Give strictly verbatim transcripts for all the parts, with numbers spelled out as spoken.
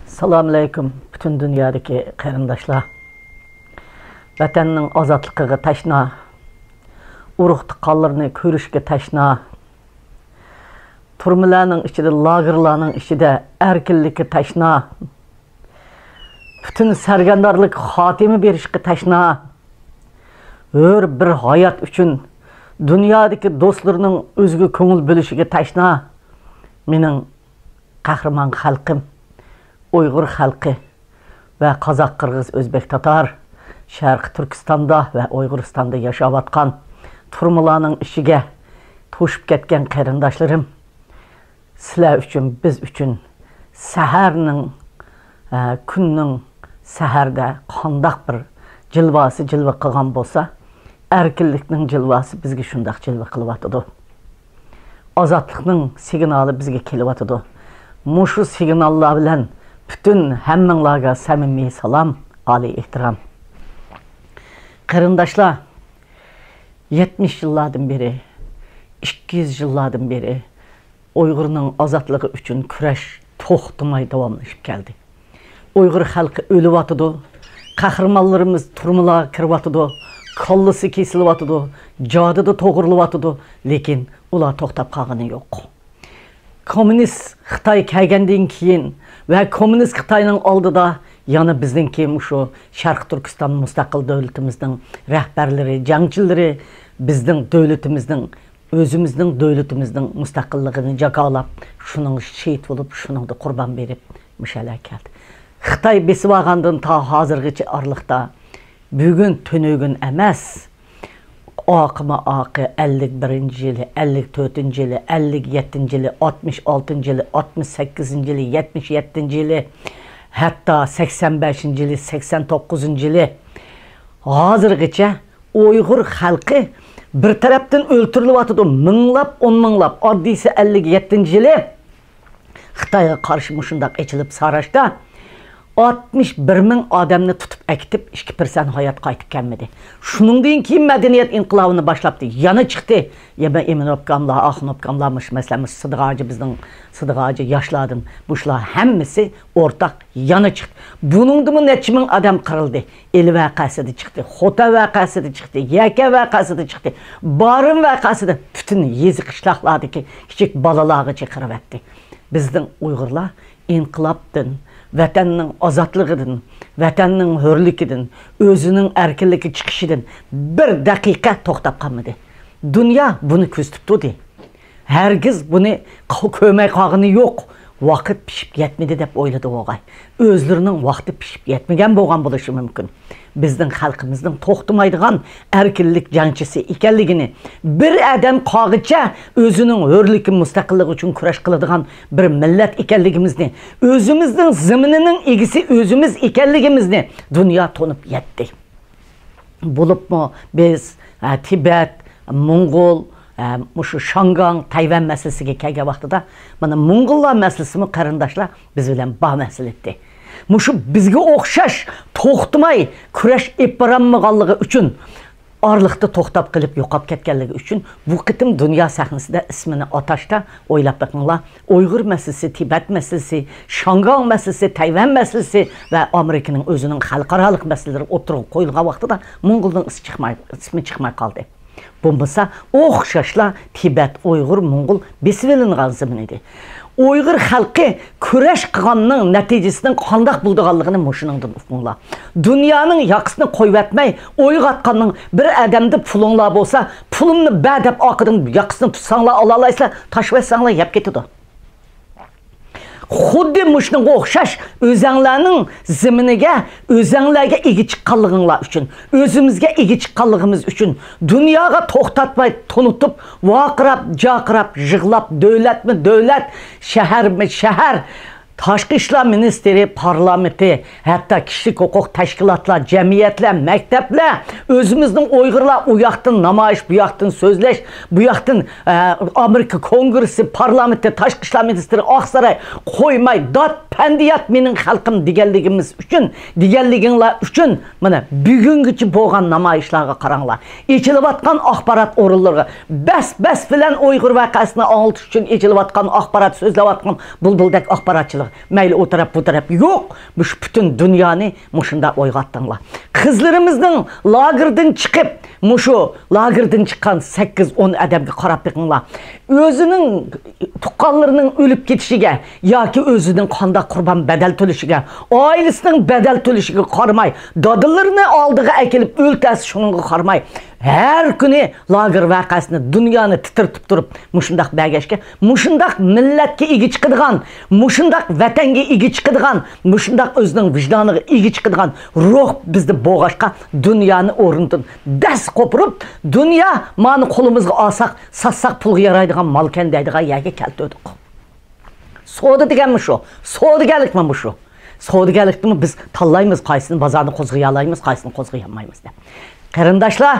سالام ئەلەيكۇم، پۈتۈن دۇنيادىكى قېرىنداشلار. ۋەتەننىڭ ئازادلىقىغا تەشنا، ئۇرۇق-تۇغقانلىرىنى كۆرۈشكە تەشنا، تۈرمىلەرنىڭ ئىچىدە، لاگېرلارنىڭ ئىچىدە ئەركىنلىككە تەشنا، پۈتۈن سەرگەردانلىققا خاتىمە بېرىشكە تەشنا، ھۆر بىر ھايات ئۈچۈن دۇنيادىكى دوستلىرىنىڭ ئۆزىگە كۆڭۈل بۆلۈشىگە تەشنا مېنىڭ قەھرىمان خەلقىم، ئۇيغۇر خەلقى ۋە قازاق، قىرغىز، ئۆزبېك، تاتار، شەرقىي تۈركىستاندا ۋە ئۇيغۇرىستاندا ياشاۋاتقان، تۈرمىلەرنىڭ ئىچىگە توشۇپ كەتكەن قېرىنداشلىرىم، سىلەر ئۈچۈن، بىز ئۈچۈن سەھەرنىڭ، ئە، كۈننىڭ سەھەردە قانداق بىر جىلۋاسى جىلۋە قىلغان بولسا، ئەركىنلىكنىڭ جىلۋاسى بىزگە شۇنداق جىلۋە قىلىۋاتىدۇ. ئازادلىقنىڭ سىگنالى بىزگە كېلىۋاتىدۇ. مۇشۇ سىگناللار بىلەن پۈتۈن ھەممىڭلارغا سەمىمىي سالام، ئالىي ئېھتىرام. قېرىنداشلار، يەتمىش يىللاردىن بېرى، ئىككى يۈز يىللاردىن بېرى ئۇيغۇرنىڭ ئازادلىقى ئۈچۈن كۈرەش توختىماي داۋاملىشىپ كەلدى. ئۇيغۇر خەلقى ئۆلۈۋاتىدۇ، قەھرىمانلىرىمىز تۈرمىلەرگە كىرىۋاتىدۇ، كاللىسى كېسىلىۋاتىدۇ، جادىدا توغرىلىۋاتىدۇ، لېكىن ئۇلار توختاپ قالغىنى يوق. كوممۇنىست خىتاي كەلگەندىن كېيىن ۋە كوممۇنىست خىتاينىڭ ئالدىدا يەنە بىزنىڭكى مۇشۇ شەرقىي تۈركىستان مۇستەقىل دۆلىتىمىزنىڭ رەھبەرلىرى، جەڭچىلىرى بىزنىڭ دۆلىتىمىزنىڭ، ئۆزىمىزنىڭ دۆلىتىمىزنىڭ مۇستەقىللىقىنى جاكارلاپ، شۇنىڭغا شېھىت بولۇپ، شۇنىڭدا قۇربان بېرىپ، مۇشۇ يەرلەرگە كەلدى. خىتاي بېسىۋالغاندىن تا ھازىرغىچە ئارىلىقتا بۈگۈن تۈنۈگۈن ئەمەس، ئاقىمۇ ئاقى، ئەللىك بىرىنچى يىلى، ئەللىك تۆتىنچى يىلى، ئەللىك يەتتىنچى يىلى، ئاتمىش ئالتىنچى يىلى، ئاتمىش سەككىزىنچى يىلى، يەتمىش يەتتىنچى يىلى، ھەتتا سەكسەن بەشىنچى يىلى، سەكسەن توققۇزىنچى يىلى، ھازىرغىچە ئۇيغۇر خەلقى بىر تەرەپتىن ئۆلتۈرۈلۈۋاتىدۇ، مىڭلاپ، ئون مىڭلاپ، ئاددىيسى ئەللىك يەتتىنچى يىلى خىتايغا قارشى مۇشۇنداق ئېچىلىپ ساراشتا ئاتمىش بىر مىڭ ئادەمنى تۇتۇپ ئەكېتىپ، ئىككى پىرسەنت ھايات قايتىپ كەلمىدى. شۇنىڭدىن كېيىن مەدەنىيەت ئىنقىلابىنى باشلاپتۇ، يەنە چىقتى. يەنە ئىمىن ئوبكاملار، ئاخۇن ئوبكاملار، مۇشۇ مەسىلە، مۇشۇ سىدىغاجى، بىزنىڭ سىدىغاجى ياشلاردىن، مۇشۇلار ھەممىسى ئورتاق يەنە چىقتى. بۇنىڭدىمۇ نەچچە مىڭ ئادەم قىرىلدى. ئىلى ۋەقەسىدە چىقتى، خوتەن ۋەقەسىدە چىقتى، يەكە ۋەقەسىدە چىقتى، بارىن ۋەقەسىدە پۈتۈن يېزا قىشلاقلاردىكى كىچىك بالىلارغىچە قىرىۋەتتى. بىزنىڭ ئۇيغۇرلار ئىنقىلابتىن، ۋەتەننىڭ ئازادلىقىدىن، ۋەتەننىڭ ھۆرلۈكىدىن، ئۆزىنىڭ ئەركىنلىككە چىقىشىدىن بىر دەقىقە توختاپ قالمىدى. دۇنيا بۇنى كۆزىتىپ تۇردى. ھەرگىز بۇنى ق-، كۆرمەي قالغىنى يوق. ۋاقىت پىشىپ يەتمىدى دەپ ئويلىدى بوغاي. ئۆزلىرىنىڭ ۋاقتى پىشىپ يەتمىگەن بولغان بولۇشى مۇمكىن. بىزنىڭ خەلقىمىزنىڭ توختىمايدىغان ئەركىنلىك جەڭچىسى ئىكەنلىكىنى، بىر ئادەم قالغىچە ئۆزىنىڭ ھۆرلۈكى، مۇستەقىللىقى ئۈچۈن كۈرەش قىلىدىغان بىر مىللەت ئىكەنلىكىمىزنى، ئۆزىمىزنىڭ زېمىنىنىڭ ئىگىسى ئۆزىمىز ئىكەنلىكىمىزنى دۇنيا تونۇپ يەتتى. بولۇپمۇ بىز، ئە، تىبەت، موڭغۇل، ئە، مۇشۇ شاڭگاڭ، تەيۋەن مەسىلىسىگە كەلگەن ۋاقتىدا، مانا، موڭغۇللار مەسىلىسىمۇ، قېرىنداشلار، بىز بىلەن بار مەسىلە ئىدى. مۇشۇ بىزگە ئوخشاش توختىماي كۈرەش ئېلىپ بارالمىغانلىقى ئۈچۈن، ئارىلىقتا توختاپ قېلىپ يوقاپ كەتكەنلىكى ئۈچۈن بۇ قېتىم دۇنيا سەھنىسىدە ئىسمىنى ئاتاشتا ئويلاپ بېقىڭلار. ئۇيغۇر مەسىلىسى، تىبەت مەسىلىسى، شاڭگاڭ مەسىلىسى، تەيۋەن مەسىلىسى ۋە ئامېرىكىنىڭ ئۆزىنىڭ خەلقئارالىق مەسىلىلىرى ئوتتۇرىغا قويۇلغان ۋاقتىدا موڭغۇلنىڭ ئىسمى چىقماي، ئىسمى چىقماي قالدى. بولمىسا ئوخشاشلا تىبەت، ئۇيغۇر، موڭغۇل بېسىۋېلىنغان زېمىن ئىدى. ئۇيغۇر خەلقى كۈرەش قىلغاننىڭ نەتىجىسىنىڭ قانداق بولىدىغانلىقىنى مۇشۇنىڭدىن ئۇقۇڭلار. دۇنيانىڭ ياقىسىنى قويۇۋەتمەي، ئويغاتقاننىڭ بىر ئادەمدە پۇلۇڭلار بولسا، پۇلۇمنى بەر دەپ ئارقىدىن ياقىسىنى تۇتساڭلار، ئالالايسىلەر، تاشلىۋەتسەڭلار يەپ كېتىدۇ. خۇددى مۇشۇنىڭغا ئوخشاش ئۆزەڭلارنىڭ زېمىنىگە، ئۆزەڭلارگە ئىگە چىققانلىقىڭلار ئۈچۈن، ئۆزىمىزگە ئىگە چىققانلىقىمىز ئۈچۈن دۇنياغا توختاتماي تونۇتۇپ، ۋارقىراپ، جارقىراپ، يىغلاپ، دۆلەتمۇ دۆلەت، شەھەرمۇ شەھەر، تاشقى ئىشلار مىنىستىرى، پارلامېنتى، ھەتتا كىشىلىك ھوقۇق تەشكىلاتلار، جەمئىيەتلەر، مەكتەپلەر، ئۆزىمىزنىڭ ئۇيغۇرلار ئۇ ياقتىن نامايىش، بۇ ياقتىن سۆزلەش، بۇ ياقتىن، ئە، ئامېرىكا كونگرېسسى، پارلامېنتى، تاشقى ئىشلار مىنىستىرى، ئاقساراي، قويماي، داد، پەندىيات مېنىڭ خەلقىم دېگەنلىكىمىز ئۈچۈن، دېگەنلىكىڭلار ئۈچۈن، مانا، بۈگۈنگىچە بولغان نامايىشلارغا قاراڭلار. ئېچىلىۋاتقان ئاخبارات ئورۇنلىرىغا، بەس، بەس بىلەن ئۇيغۇر ۋەقەسىنى ئاڭلىتىش ئۈچۈن ئېچىلىۋاتقان ئاخبارات، سۆزلەۋاتقان بۇلبۇلدەك ئاخباراتچىلىق. مەيلى ئۇ تەرەپ، بۇ تەرەپ يوق. مۇشۇ پۈتۈن دۇنيانى مۇشۇنداق ئويغاتتىڭلار. قىزلىرىمىزنىڭ لاگېردىن چىقىپ، مۇشۇ لاگېردىن چىققان سەككىز، ئون ئادەمگە قاراپ بېقىڭلار. ئۆزىنىڭ تۇغقانلىرىنىڭ ئۆلۈپ كېتىشىگە ياكى ئۆزىنىڭ قانداق قۇربان بەدەل تۆلىشىگە، ئائىلىسىنىڭ بەدەل تۆلىشىگە قارىماي، دادىلىرىنى ئالدىغا ئەكېلىپ ئۆلتۈرسە، شۇنىڭغا قارىماي، ھەر كۈنى لاگېر ۋەقەسىنى دۇنيانى تىترىتىپ تۇرۇپ، مۇشۇنداق بەرگەچكە، مۇشۇنداق مىللەتكە ئىگە چىقىدىغان، مۇشۇنداق ۋەتەنگە ئىگە چىقىدىغان، مۇشۇنداق ئۆزىنىڭ ۋىجدانىغا ئىگە چىقىدىغان روھ بىزدە بولغاچقا، دۇنيانى ئورنىدىن دەس قوپۇرۇپ، دۇنيا مانى قولىمىزغا ئالساق، ساتساق پۇلغا يارايدىغان مالكەن دەيدىغان يەرگە كەلتۈردۇق. سودا دېگەنمۇ شۇ. سودىگەرلىكمۇ مۇشۇ. سودىگەرلىكتىمۇ بىز تاللايمىز، قايسىنى بازارنى قوزغىيالايمىز، قايسىنى قوزغىيالمايمىز دەپ. قېرىنداشلار،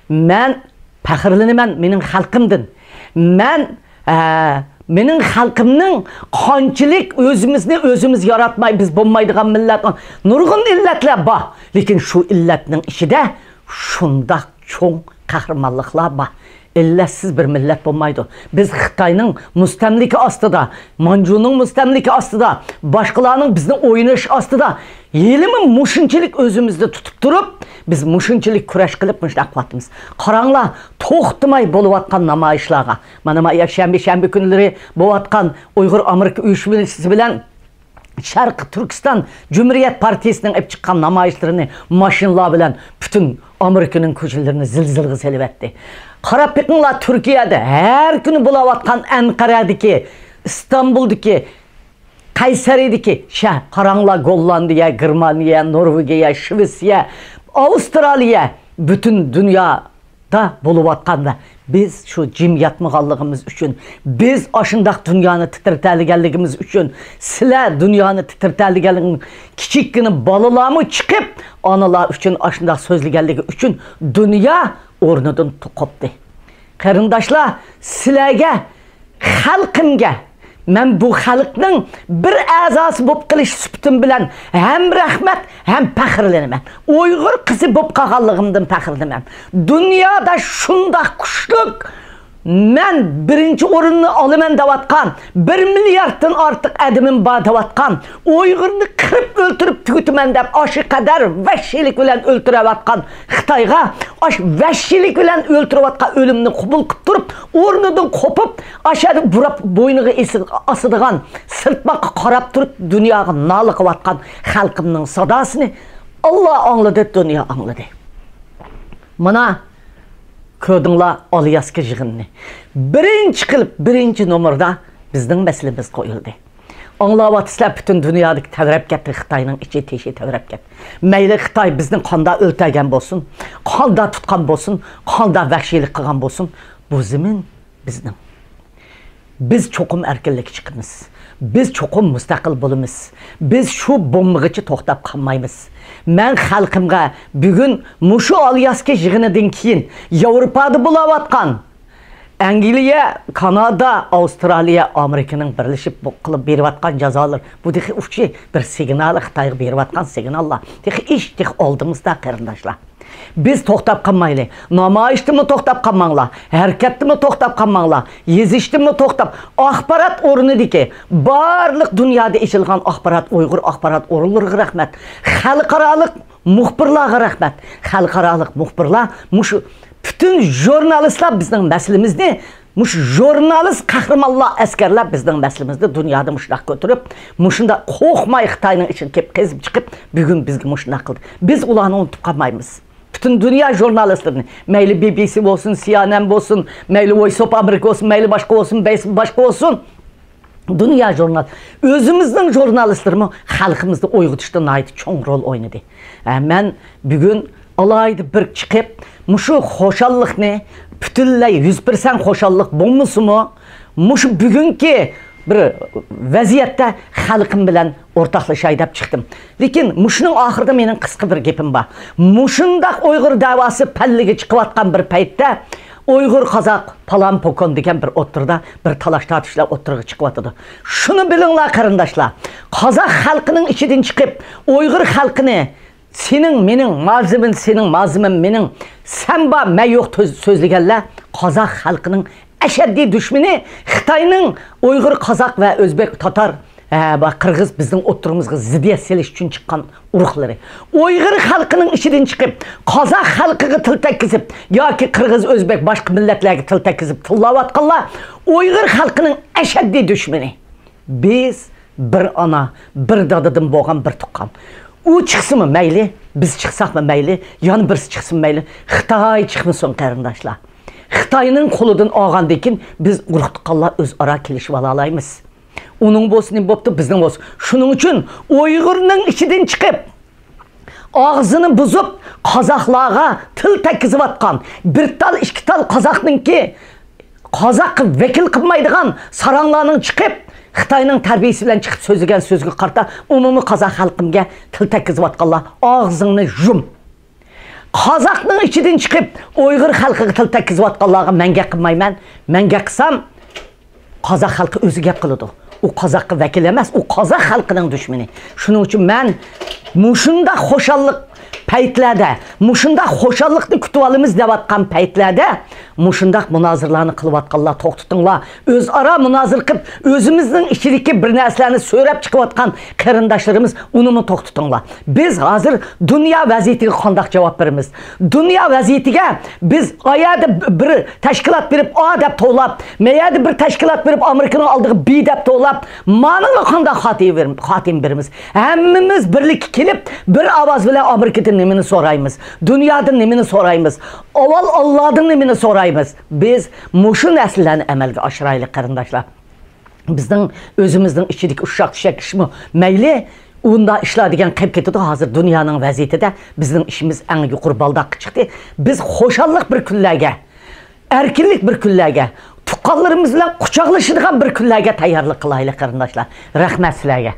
مەن پەخىرلىنىمەن مېنىڭ خەلقىمدىن. مەن، ئە، مېنىڭ خەلقىمنىڭ قانچىلىك ئۆزىمىزنى ئۆزىمىز ياراتماي، بىز بولمايدىغان مىللەت، نۇرغۇن ئىللەتلەر بار. لېكىن شۇ ئىللەتنىڭ ئىچىدە شۇنداق چوڭ قەھرىمانلىقلار بار. ئىللەتسىز بىر مىللەت بولمايدۇ. بىز خىتاينىڭ مۇستەملىكە ئاستىدا، مانجۇنىڭ مۇستەملىكە ئاستىدا، باشقىلارنىڭ بىزنى ئويناش ئاستىدا، ھېلىمۇ مۇشۇنچىلىك ئۆزىمىزنى تۇتۇپ تۇرۇپ، بىز مۇشۇنچىلىك كۈرەش قىلىپ مۇشۇنداق قىلىۋاتىمىز. قاراڭلار، توختىماي بولۇۋاتقان نامايىشلارغا. مانا، ما يەكشەنبە، شەنبە كۈنلىرى بولۇۋاتقان ئۇيغۇر ئامېرىكا ئۇيۇشمىسى بىلەن شەرقىي تۈركىستان جۇمھۇرىيەت پارتىيىسىنىڭ ئېلىپ چىققان نامايىشلىرىنى ماشىنىلار بىلەن پۈتۈن ئامېرىكىنىڭ كوچىلىرىنى زىلزىلىغا سېلىۋەتتى. قاراپ بېقىڭلار، تۈركىيەدە ھەر كۈنى بولاۋاتقان ئەنقەرەدىكى، ئىستانبۇلدىكى، قەيسەرىدىكى شەھەر، قاراڭلار، گوللاندىيە، گېرمانىيە، نورۋېگىيە، شىۋېتسىيە، ئاۋسترالىيە، پۈتۈن دۇنيا دا بولۇۋاتقان ۋە بىز شۇ جىم ياتمىغانلىقىمىز ئۈچۈن، بىز ئاشۇنداق دۇنيانى تىترىتەلىگەنلىكىمىز ئۈچۈن، سىلەر دۇنيانى تىترىتەلىگەنلىكىڭ، كىچىككىنە بالىلارمۇ چىقىپ، ئانىلار ئۈچۈن ئاشۇنداق سۆزلىگەنلىكى ئۈچۈن دۇنيا ئورنىدىن قوپتى. قېرىنداشلار، سىلەرگە، خەلقىمگە، مەن بۇ خەلقنىڭ بىر ئەزاسى بولۇپ قېلىش سۈپىتىم بىلەن ھەم رەھمەت، ھەم پەخىرلىنىمەن. ئۇيغۇر قىزى بولۇپ قالغانلىقىمدىن پەخىرلىنىمەن. دۇنيادا شۇنداق كۈچلۈك، مەن بىرىنچى ئورۇننى ئالىمەن دەۋاتقان، بىر مىلياردتىن ئارتۇق ئادىمىم بار دەۋاتقان، ئۇيغۇرنى قىرىپ ئۆلتۈرۈپ تۈگىتىمەن دەپ، ئاشۇ قەدەر ۋەھشىيلىك بىلەن ئۆلتۈرۈۋاتقان خىتايغا، ئاشۇ ۋەھشىيلىك بىلەن ئۆلتۈرۈۋاتقان ئۆلۈمنى قوبۇل قىلىپ تۇرۇپ، ئورنىدىن قوپۇپ، ئاشۇ يەردە بۇراپ بوينىغا ئېسىل-، ئاسىدىغان، سىرتماققا قاراپ تۇرۇپ، دۇنياغا نالە قىلىۋاتقان خەلقىمنىڭ ساداسىنى ئاللا ئاڭلىدى، دۇنيا ئاڭلىدى. مانا، كۆردۈڭلار ئالياسكا يىغىنىنى. بىرىنچى قىلىپ، بىرىنچى نومۇردا بىزنىڭ مەسىلىمىز قويۇلدى. ئاڭلاۋاتىسىلەر، پۈتۈن دۇنيادىكى تەۋرەپ كەتتى، خىتاينىڭ ئىچى تېشى تەۋرەپ كەتتى. مەيلى خىتاي بىزنى قاندا ئۆلتۈرگەن بولسۇن، قاندا تۇتقان بولسۇن، قاندا ۋەھشىيلىك قىلغان بولسۇن، بۇ زېمىن بىزنىڭ. بىز چوقۇم ئەركىنلىككە چىقىمىز. بىز چوقۇم مۇستەقىل بولىمىز. بىز شۇ بوممىغىچە توختاپ قالمايمىز. مەن خەلقىمگە بۈگۈن مۇشۇ ئالياسكا يىغىنىدىن كېيىن ياۋروپادا بولاۋاتقان ئەنگلىيە، كانادا، ئاۋسترالىيە، ئامېرىكىنىڭ بىرلىشىپ بۇ قىلىپ بېرىۋاتقان جازالىرى، بۇ تېخى ئۇچى بىر سىگنالى، خىتايغا بېرىۋاتقان سىگناللار. تېخى ئىش تېخى ئالدىمىزدا، قېرىنداشلار. بىز توختاپ قالمايلى. نامايىشتىمۇ توختاپ قالماڭلار. ھەرىكەتتىمۇ توختاپ قالماڭلار. يېزىشتىمۇ توختاپ. ئاخبارات ئورنىدىكى بارلىق دۇنيادا ئېچىلغان ئاخبارات، ئۇيغۇر ئاخبارات ئورۇنلىرىغا رەھمەت. خەلقئارالىق مۇخبىرلارغا رەھمەت. خەلقئارالىق مۇخبىرلار، مۇشۇ پۈتۈن ژۇرنالىستلار بىزنىڭ مەسىلىمىزنى، مۇشۇ ژۇرنالىست قەھرىمانلار، ئەسكەرلەر بىزنىڭ مەسىلىمىزنى دۇنيادا مۇشۇنداق كۆتۈرۈپ، مۇشۇنداق قورقماي خىتاينىڭ ئىچىگە كېلىپ قېزىپ چىقىپ، بۈگۈن بىزگە مۇشۇنداق قىلدى. بىز ئۇلارنى ئۇنتۇپ قالمايمىز. پۈتۈن دۇنيا ژۇرنالىستلىرىنى، مەيلى بى بى سى بولسۇن، سى ئېن ئېن بولسۇن، مەيلى ۋويس ئوف ئامېرىكا بولسۇن، مەيلى باشقا بولسۇن، بەيس-، باشقا بولسۇن. دۇنيا ژۇرنال-، ئۆزىمىزنىڭ ژۇرنالىستلىرىمۇ خەلقىمىزنى ئويغىتىشتا ناھايىتى چوڭ رول ئوينىدى. ئە، مەن بۈگۈن ئالاھىدە بىر چىقىپ، مۇشۇ خۇشاللىقنى پۈتۈنلەي يۈز پىرسەنت خۇشاللىق بولمىسىمۇ، مۇشۇ بۈگۈنكى بىر ۋەزىيەتتە خەلقىم بىلەن ئورتاقلىشاي دەپ چىقتىم. لېكىن مۇشۇنىڭ ئاخىرىدا مېنىڭ قىسقا بىر گېپىم بار. مۇشۇنداق ئۇيغۇر دەۋاسى پەللىگە چىقىۋاتقان بىر پەيتتە، ئۇيغۇر، قازاق، پالان، پوكان دېگەن بىر ئوتتۇرىدا بىر تالاش-تارتىشلار ئوتتۇرىغا چىقىۋاتىدۇ. شۇنى بىلىڭلار، قېرىنداشلار، قازاق خەلقىنىڭ ئىچىدىن چىقىپ، ئۇيغۇر خەلقىنى سېنىڭ، مېنىڭ، مالزىمىم سېنىڭ، مالزىمىم مېنىڭ، سەن بار، مەن يوق تۆز-، سۆزلىگەنلەر قازاق خەلقىنىڭ ئەشەددىي دۈشمىنى، خىتاينىڭ ئۇيغۇر، قازاق ۋە ئۆزبېك، تاتار، ھە، بۇ قىرغىز بىزنىڭ ئوتتۇرىمىزغا زىددىيەت سېلىش ئۈچۈن چىققان ئۇرۇقلىرى. ئۇيغۇر خەلقىنىڭ ئىچىدىن چىقىپ، قازاق خەلقىگە تىل تەگكۈزۈپ ياكى قىرغىز، ئۆزبەك، باشقا مىللەتلەرگە تىل تەگكۈزۈپ تىللاۋاتقانلار ئۇيغۇر خەلقىنىڭ ئەشەددىي دۈشمىنى. بىز بىر ئانا، بىر دادىدىن بولغان بىر تۇغقان. ئۇ چىقسىمۇ مەيلى، بىز چىقساقمۇ مەيلى، يەنە بىرسى چىقسىمۇ مەيلى، خىتاي چىقمىسۇن، قېرىنداشلار. خىتاينىڭ قولىدىن ئالغاندىن كېيىن بىز ئۇرۇق تۇغقانلار ئۆزئارا كېلىشىۋالالايمىز. ئۇنىڭ بولسا نېمە بوپتۇ، بىزنىڭ بولسا. شۇنىڭ ئۈچۈن ئۇيغۇرنىڭ ئىچىدىن چىقىپ، ئاغزىنى بۇزۇپ، قازاقلارغا تىل تەگكۈزۈۋاتقان، بىر تال، ئىككى تال قازاقنىڭكى، قازاققا ۋەكىل قىلمايدىغان ساراڭلارنىڭ چىقىپ، خىتاينىڭ تەربىيىسى بىلەن چىقىپ سۆزلىگەن سۆزىگە قارىتا، ئومۇمىي قازاق خەلقىمگە تىل تەگكۈزۈۋاتقانلار، ئاغزىڭنى يۇم. قازاقنىڭ ئىچىدىن چىقىپ، ئۇيغۇر خەلقىگە تىل تەگكۈزۈۋاتقانلارغا مەن گەپ قىلمايمەن. مەن گەپ قىلسام، قازاق خەلقى ئۆزى گەپ قىلىدۇ. ئۇ قازاققا ۋەكىل ئەمەس، ئۇ قازاق خەلقىنىڭ دۈشمىنى. شۇنىڭ ئۈچۈن مەن مۇشۇنداق خۇشاللىق پەيتلەردە، مۇشۇنداق خۇشاللىقنى كۈتۈۋالىمىز دەۋاتقان پەيتلەردە مۇشۇنداق مۇنازىرىلارنى قىلىۋاتقانلار توختىتىڭلار. ئۆزئارا مۇنازىرە قىلىپ، ئۆزىمىزنىڭ ئىچىدىكى بىر نەرسىلەرنى سۆرەپ چىقىۋاتقان قېرىنداشلىرىمىز، ئۇنىمۇ توختىتىڭلار. بىز ھازىر دۇنيا ۋەزىيىتىگە قانداق جاۋاب بېرىمىز؟ دۇنيا ۋەزىيىتىگە بىز ئايەردە بىر تەشكىلات بېرىپ ئا دەپ توۋلاپ، مەيەردە بىر تەشكىلات بېرىپ ئامېرىكىنىڭ ئالدىغا بى دەپ توۋلاپ، مانىڭغا قانداق خاتىمە بېرىم-، خاتىمە بېرىمىز؟ ھەممىمىز بىرلىككە كېلىپ، بىر ئاۋاز بىلەن ئامېرىكىدىن نېمىنى سورايمىز؟ دۇنيادىن نېمىنى سورايمىز؟ ئاۋۋال ئاللادىن نېمىنى سورايمىز؟ بىز مۇشۇ نەرسىلەرنى ئەمەلگە ئاشۇرايلى، قېرىنداشلار. بىزنىڭ ئۆزىمىزنىڭ ئىچىدىكى ئۇششاق-چۈششەك ئىشمۇ مەيلى، ئۇنداق ئىشلار دېگەن قېلىپ كېتىدۇ. ھازىر دۇنيانىڭ ۋەزىيىتىدە بىزنىڭ ئىشىمىز ئەڭ يۇقىرى بالداققا چىقتى. بىز خۇشاللىق بىر كۈنلەرگە، ئەركىنلىك بىر كۈنلەرگە، تۇغقانلىرىمىز بىلەن قۇچاقلىشىدىغان بىر كۈنلەرگە تەييارلىق قىلايلى، قېرىنداشلار. رەھمەت سىلەرگە.